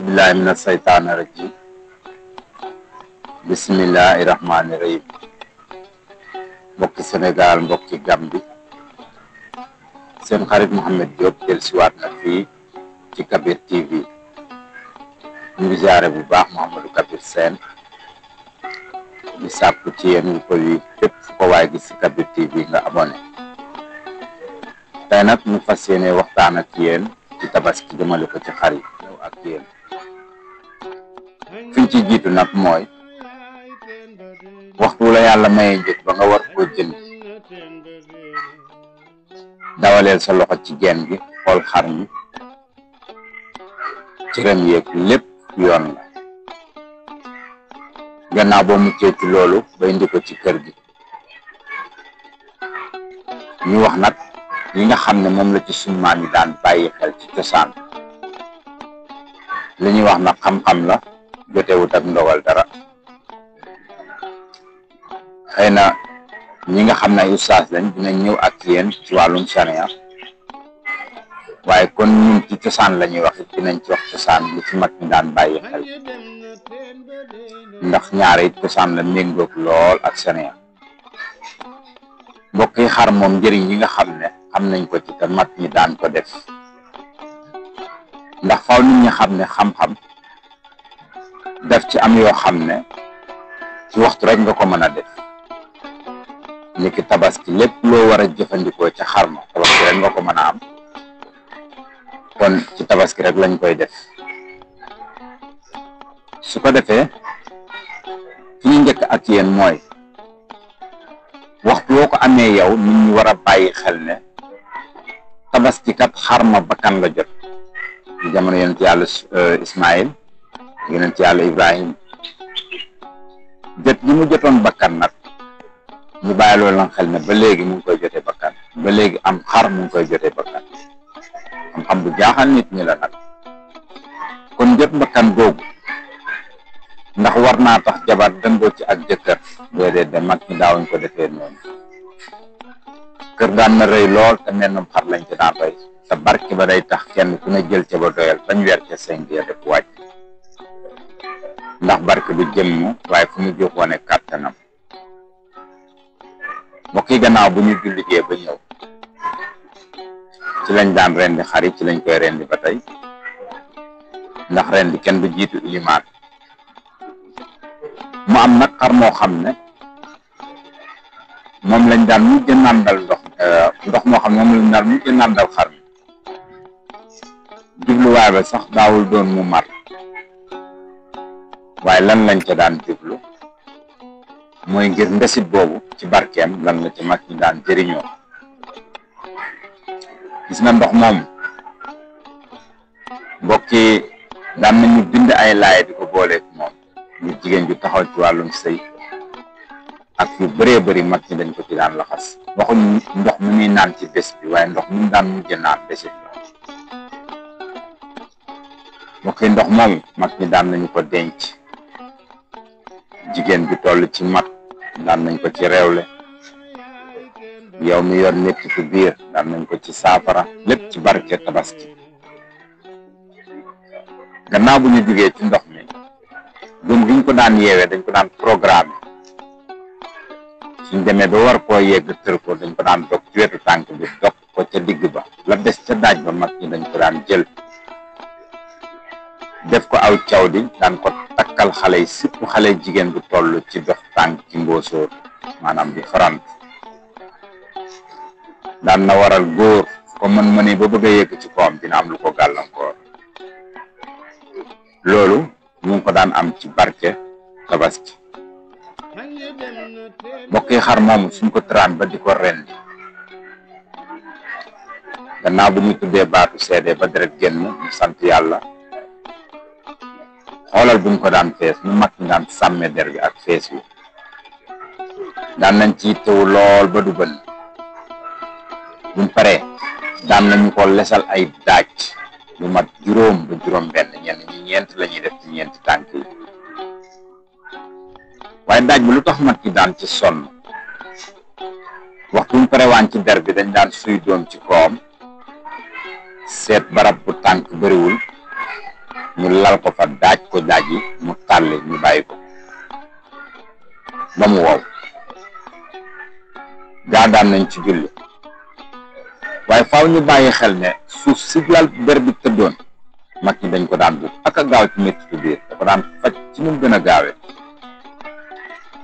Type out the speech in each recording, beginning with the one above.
billahi mina saytaani rajim bismillahi rahmaani rahim mbokki Sénégal mbokki Gambie seen xarit Mouhamed Diop del siwaat na fii ci Kabir TV ñu ngi jaare bu baax Mouhamadou Kabir Sène di sàkku ci yéen ko yi fépp fu ko waay gis ci Kabir TV nga abonné tey nag ñu fas yéene waxtaan ak yéen ci tabaski jëmale ko ci xar yi ñëw ak yéen fiñ ci jiitu nag mooy waxtu la yàlla maye njëg ba nga war koo jënd dawaleel sa loxo ci geen gi xool xar mi ci rem yeeg lépp yoon la gannaaw boo muccee ci loolu ba indi ko ci kër gi ñu wax nag yi nga xam ne moom la ci sunu maam yi daan bàyyi xel ci cosaan li ñuy wax nag xam-xam la jotewut ak ndogal dara xëy na ñi nga xam ne ay ustaas lañ dina ñëw ak yéen ci wàllum charia waaye kon ñun ci cosaan la ñuy wax it dinañ ci wax cosaan li ci mag ñi daan bàyyi xel ndax ñaare it cosaan la méngoog lool ak charia mbokk yi xar moom njëriñ yi nga xam ne xam nañ ko ci te mag ñi daan ko def ndax faw nit ñi xam ne xam-xam daf ci am yoo xam ne ci waxtu rek nga ko mën a def niki tabaski lépp loo war a jëfandikoo ca xar ma tabaski rek nga ko mën a am kon ci tabaski rek lañ koy def su ko defee fi ñu njëkk ak yéen mooy waxtu woo ko amee yow nit ñi war a bàyyi xel ne tabaski kat xar ma bakkan la jot ci jamono yonent yàlla Ismaïl yonent yàlla Ibrahim jot li mu jotoon bakkan nag ñu bàyyi loolu lan xel ne ba léegi mu ngi koy jotee bakkan ba léegi am xar mu ngi koy jotee bakkan xam-xam bu jaaxal nit ñi la nag kon jot bakkan googu ndax war naa tax jabar dëngoo ci ak jëkkër déedéet de mag ñi daawuñ ko defee noonu kër daan na rëy lool te mennum xar lañ ci daan rëy te barke ba day tax kenn ku ne jël ca ba doyal bañ weer ca seen def wàcc ndax barke bu jëmm waaye fu mu jóg wane kàttanam mbokk yi gannaaw bu ñu julligee ba ñëw ci lañ daan rendi xari ci lañ koy rendi ba tey ndax rendi kenn du jiitu ilimaan mu am nag xar moo xam ne moom lañ daan mujj nàndal ndox moo xam ne moom lañ daan mujj nàndal xar mi jubluwaay ba sax daawul doon mu mar waaye lan lañ ca daan jublu mooy ngir ndesit boobu ci barkeem lan la ci mag ñi daan jëriñoo gis nga ndox moom mbokki daan nañu bind ay laaya di ko booleeg moom ngir jigéen ju taxaw ci wàllum sëy ak yu bëree bëri mag ñi dañ ko ci daan laxas waxuñ ndox mu muy naan ci bés bi waaye ndox mu daan mujj naan desit la mbokki ndox moom mag ñi daan nañu ko denc jigéen bi toll ci mag daan nañ ko ci réewle yow mi yor mettitu biir daan nañ ko ci saafara lépp ci barke tabaski gannaaw bu ñu jógee ci ndox mi gum giñ ko daan yeewee dañ ko daan programme suñ demee ba war koo yegg tër ko dañ ko daan dog ci wetu tànk bi dog ko ca digg ba la des ca daaj ba mag ñi dañ ko daan jël def ko aw caw di daan ko takkal xale yi surtout xale jigéen bu toll ci dox tànk ci mboosóor maanaam di farant daan na waral góor ko mën ba bëgg a yegg ci kawam dina am lu ko gàllankoor loolu mu ngi ko daan am ci barke tabaski mbokki xar moomu suñ ko tëraan ba di ko rendi gannaaw bu ñu tuddee baatu seede ba deret génn ñu sant yàlla xoolal buñ ko daan fees mu mag ñi daan sàmme der bi ak fees wi daan nañ ci teewu lool ba du bënn buñ paree daan nañu ko lesal ay daaj lu mat juróom ba juróom benn ñenn ñi ñeent la ñuy def ci ñeenti tànk yi waaye daaj bi lu tax mag ñi daan ci sonn waxtu buñ parewaan ci der bi dañ daan suy doom ci kawam seet barab bu tànk bëriwul ñu lal ko fa daaj ko daaj yi mu tàlli ñu bàyyi ko ba mu wow gaa daan nañ ci julli waaye faaw ñu bàyyi xel ne suuf si lal ber bi tëddoon mag ñi dañ ko daan buub ak a gaaw ci mettitu biir da ko daan faj ci nu gën a gaawee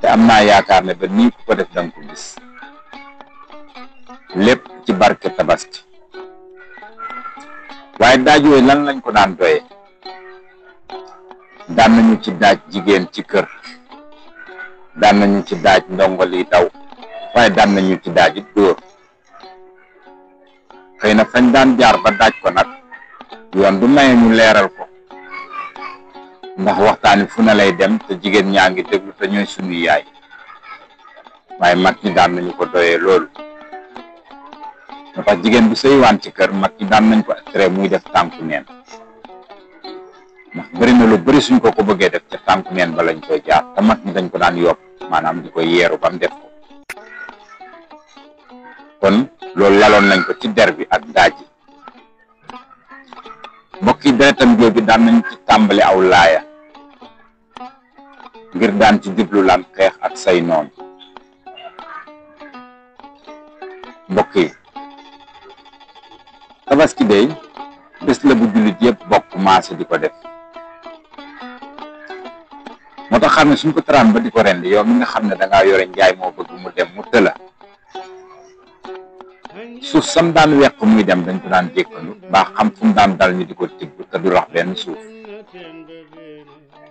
te am naa yaakaar ne ba nii ku ko def danga ko gis lépp ci barke tabaski waaye daaj yooyu lan lañ ko daan doyee daan nañu ci daaj jigéen ci kër daan nañu ci daaj ndongol yi daw waaye daan nañu ci daaj it dóor xëy na fañ daan jaar ba daaj ko nag yoon du maye ñu leeral ko ndax waxtaani fu na lay dem te jigéen ñaa ngi déglu te ñooy suñuy yaay waaye mag ñi daan nañu ko doyee loolu moo tax jigéen bu sëywaan ci kër mag ñi daan nañ ko tere muy def tànku neen ndax bëri na lu bëri suñ ko bëggee def ca tànku neen ba lañ koy jaar te mag ñi dañ ko daan yopp maanaam di ko yeeru bam def ko kon loolu laloon nañ ko ci der bi ak daaj yi mbokk yi deretam jooju daan nañ ci tàmbali aw laaya ngir daan ci jublu lan xeex ak say noon mbokk yi tabaski day bés la bu jullit yëpp bokk maase di ko def moo tax xam ne suñ ko taraan ba di ko rendi yow mi nga xam ne dangaa yore njaay moo bëgg mu dem mu tëla suuf sam daan weq muy dem dañ ko daan jékkalu mbaa xam fu mu daan dal ñu di ko tibb te du rax benn suuf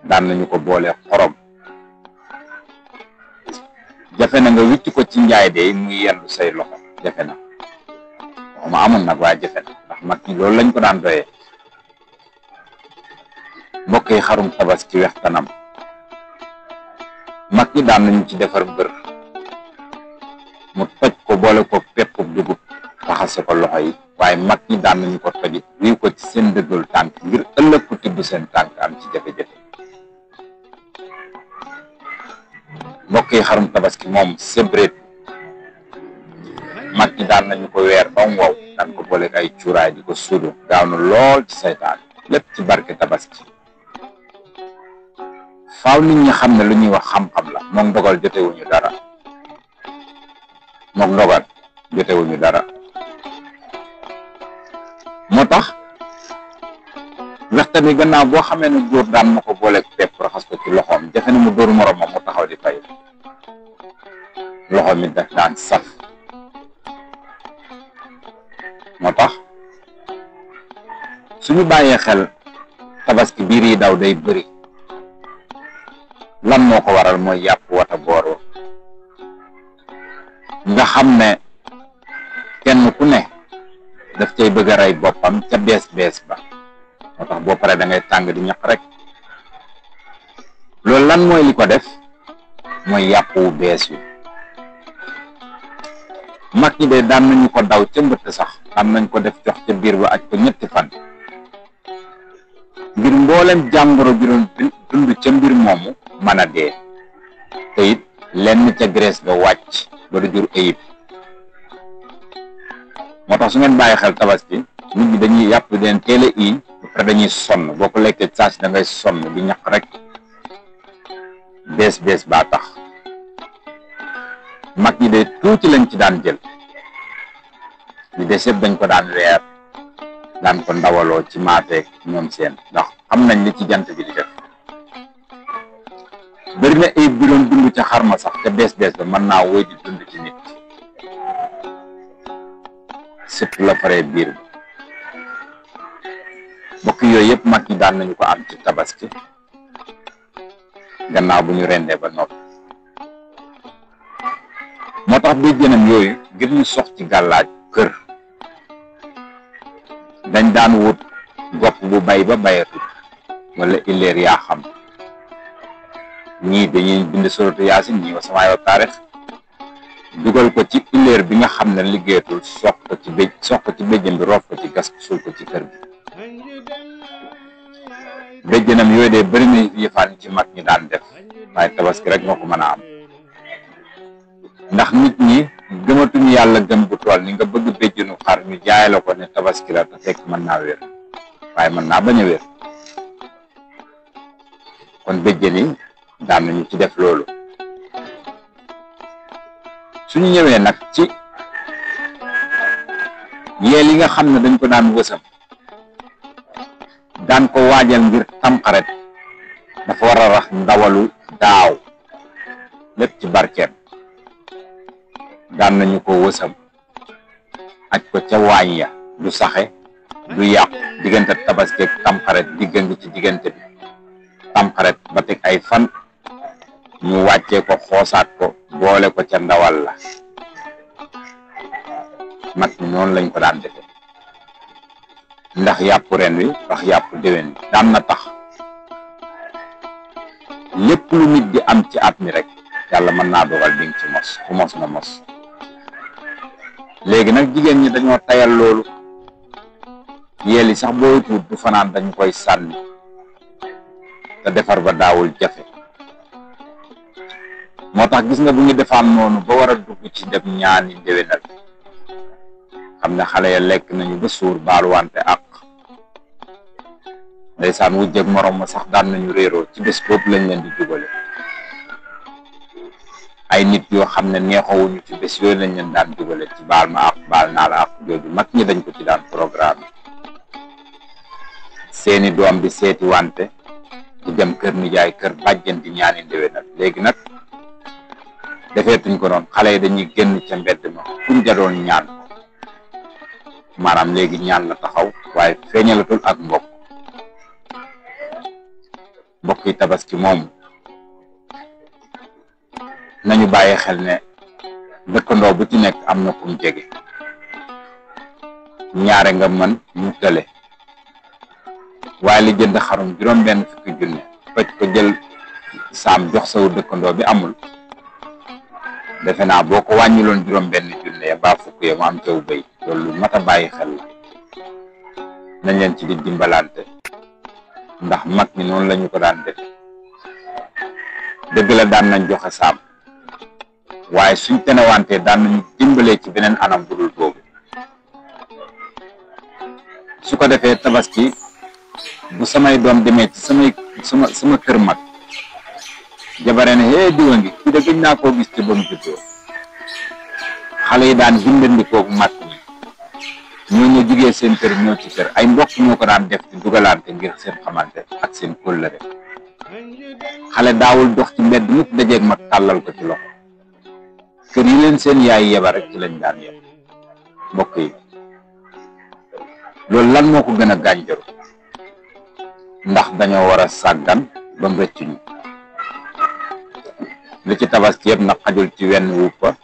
daan nañu ko boole xorom jafe na nga wicc ko ci njaay de muy yendu say loxo jafe na waxuma amoon nag waaye jafe na ndax mag ñi loolu lañ ko daan doyee mbokk yi xarum tabaski weex kanam mag ñi daan nañu ci defar mbër mu toj ko boole ko peppub dugub taxase ko loxo yi waaye mag ñi daan nañu ko tojit wiiw ko ci seen dëggal tànk ngir ëllëg ko tibb seen tànk am ci jafe-jafe mbokk yi xarum tabaski moom sébréet mag ñi daan nañu ko weer ba mu wow daan ko boole ay cuuraay di ko suudu gaaw na lool ci saytaan lépp ci barke tabaski faaw nit ñi xam ne lu ñuy wax xam-xam la moom ndogal jotewuñu dara moom ndogal jotewuñu dara moo tax wexta bi gannaaw boo xamee ne góor daan na ko booleeg pepp raxas ko ci loxoom jafe na mu dóor moromam mu taxaw di fay loxo mi daf daan saf moo tax suñu bàyyee xel tabaski biir yi daw day bëri lan moo ko waral mooy yàpp wata boor nga xam ne kenn ku ne daf cay bëgg a rey boppam ca bees ba moo tax boo paree da ngay tàng di ñaq rek loolu lan mooy li ko def mooy yàpp wu bees wi mag ñi de daan nañu ko daw ca mbëtt sax daan nañ ko def jox ca biir ba aj ko 3 fan ngir mboolem jàngoro bi doon dund ca mbir moomu mën a dee te it lenn ca graisse ga wàcc ba du jur ayib moo tax su ngeen bàyyi xel tabaski nit ñi dañuy yàpp leen teel a ii ba pare dañuy sonn boo ko lekkee saa si da ngay sonn di ñaq rek bees baa tax mag ñi de tuuti lañ ci daan jël li des yëpp dañ ko daan weer daan ko ndawaloo ci maateeg ñoom seen ndax xam nañ li ci jant bi di def bëri na ayib bi doon dund ca xarma sax te bees ba mën naa woy di dund ci nit surtout la faree biir bi mbokk yooyu yëpp mag ñi daan nañu ko am ci tabaski gannaaw bu ñu rendee ba noppi moo tax béjjénam yooyu ngir ñu sox ci gàllaaj kër dañ daan wut gopp bu bay ba bayatut wala illeer yaa xam ñii dañuy bind suratu yaasin ñii wa samaa wa taarix dugal ko ci illeer bi nga xam ne liggéeyatul sox ko ci béjjën bi roof ko ci gas suul ko ci kër bi béjjénam yooyu de bëri na yëfaan ci mag ñi daan def waaye tabaski rek moo ko mën a am ndax nit ñi gëmatuñu yàlla gëm bu tool ni nga bëgg béjjënu xar ñu jaay la ko ne tabaski la te fekk mën naa wér waaye mën naa bañ a wér kon béjjën yi daan nañu ci def loolu. suñu ñëwee nag ci yeel yi nga xam ne dañ ko daan wësam daan ko waajal ngir tamxarit dafa war a rax ndawalu daaw lépp ci barkeem daan nañu ko wësam aj ko ca waañ ya du saxe du yàqu diggante tabaski ak tamxarit diggante ci diggante bi tamxarit ba teg ay fan ñu wàccee ko xoosaat ko boole ko ca ndawal la mag ñi noonu lañ ko daan defe ndax yàpp ren wi wax yàpp déwén bi daan na tax lépp lu nit di am ci at mi rek yàlla mën naa dogal di nga ci mos ku mos na mos. léegi nag jigéen ñi dañoo tayal loolu yeel yi sax booy tuut du fanaan dañ koy sànni te defar ba daawul jafe. moo tax gis nga bu ñu defaan noonu ba war a dugg ci dem ñaani déwénal xam ne xale ya lekk nañu ba suur baaluwante ak ndeysaan wu jëg morom ma sax daan nañu réeroo ci bés boobu lañ leen di jubale. ay nit yoo xam ne neexoowuñu ci bés yooyu lañ leen daan jubale ci baal ma ak baal naa la ak jooju mag ñi dañ ko ci daan programme seeni doom di seeti wante di dem kër nijaay kër bàjjen di ñaani déwénal. léegi nag defeetuñ ko noonu xale yi dañuy génn ca mbedd ma kuñ jadoon ñaan maanaam léegi ñaan la taxaw waaye feeñalatul ak mbokk yi tabaski moom nañu bàyyi xel ne dëkkandoo bu ci nekk am na kum jege ñaare nga mën ñu tële waaye li jënd xarum juróom-benn fukki junne fekk ko jël saam jox saw dëkkandoo bi amul defe naa boo ko wàññiloon juróom-benn junne ya baa fukk ya mu am caw béy loolu mat a bàyyi xel la nañ leen ci di dimbalante ndax mag ñi noonu lañu ko daan def. dëgg la daan nañ joxe saam waaye suñ tenewante daan nañu dimbalee ci beneen anam bu dul boobu. su ko defee tabaski bu samay doom demee ci sama kër mag jabare ne hee diwa ngi ci dëgg naa koo gis ci ba mu juddoo xale yi daan bindandikoog mag ñi ñoo jugee seen kër ñoo ci kër ay mbokk ñoo ko daan def ci dugalante ngir seen xamante ak seen kóllëre. xale daawul dox ci mbedd nit dajeeg mag tàllal ko ci loxo kër yi leen seen yaay yeba rek ci lañ daan yeb. mbokk yi loolu lan moo ko gën a gànjaru ndax dañoo war a sàggan ba mu rëcc ñu li ci tabaski yëpp nag xajul ci wenn wuppa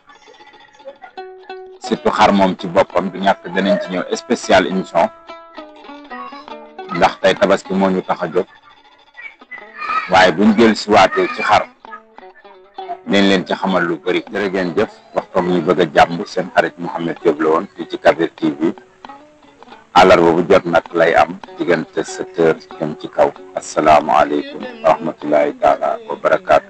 surtout xar moom ci boppam du ñàkk danañ ci ñëw spécial émission ndax tey tabaski moo ñu tax a jóg waaye buñ jël si waatee ci xar nañ leen ci xamal lu bëri. jërë ngeen jëf waxtoom ñu bëgg a jàmm seen xarit Mouhamed Diop la woon fii ci Kabir TV àllarba bu jot nag lay am diggante 7 heures jëm ci kaw. asalaamaaleykum wa rahmatullahi taala wa barakaatu.